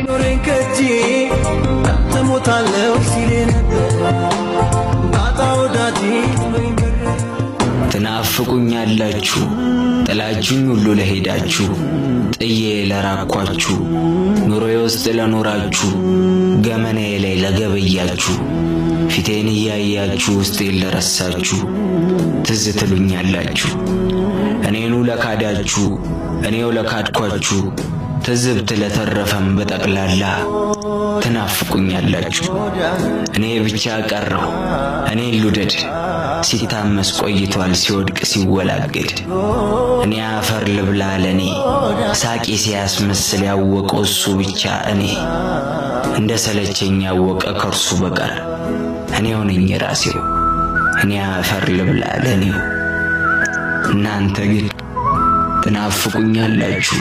ኖሬን ከእጄ እሞታለሁ ሲል ነበር ባጣ ወዳጄ ጥሎኝ በረ። ትናፍቁኛላችሁ፣ ጥላችሁኝ ሁሉ ለሄዳችሁ፣ ጥዬ ለራኳችሁ፣ ኑሮዬ ውስጥ ለኖራችሁ፣ ገመናዬ ላይ ለገበያችሁ፣ ፊቴን እያያችሁ ውስጤን ለረሳችሁ ትዝ ትሉኛላችሁ። እኔኑ ለካዳችሁ፣ እኔው ለካድኳችሁ፣ ትዝብት ለተረፈም በጠቅላላ ትናፍቁኛላችሁ። እኔ ብቻ ቀረሁ፣ እኔን ልውደድ፣ ሲታመስ ቆይቷል ሲወድቅ ሲወላገድ። እኔ አፈር ልብላ ለኔ ሳቂ ሲያስመስል ያወቀው እሱ ብቻ፣ እኔ እንደ ሰለቸኝ ያወቀ ከእርሱ በቀር እኔው ነኝ ራሴው። እኔ አፈር ልብላ ለኔው። እናንተ ግን ትናፍቁኛላችሁ።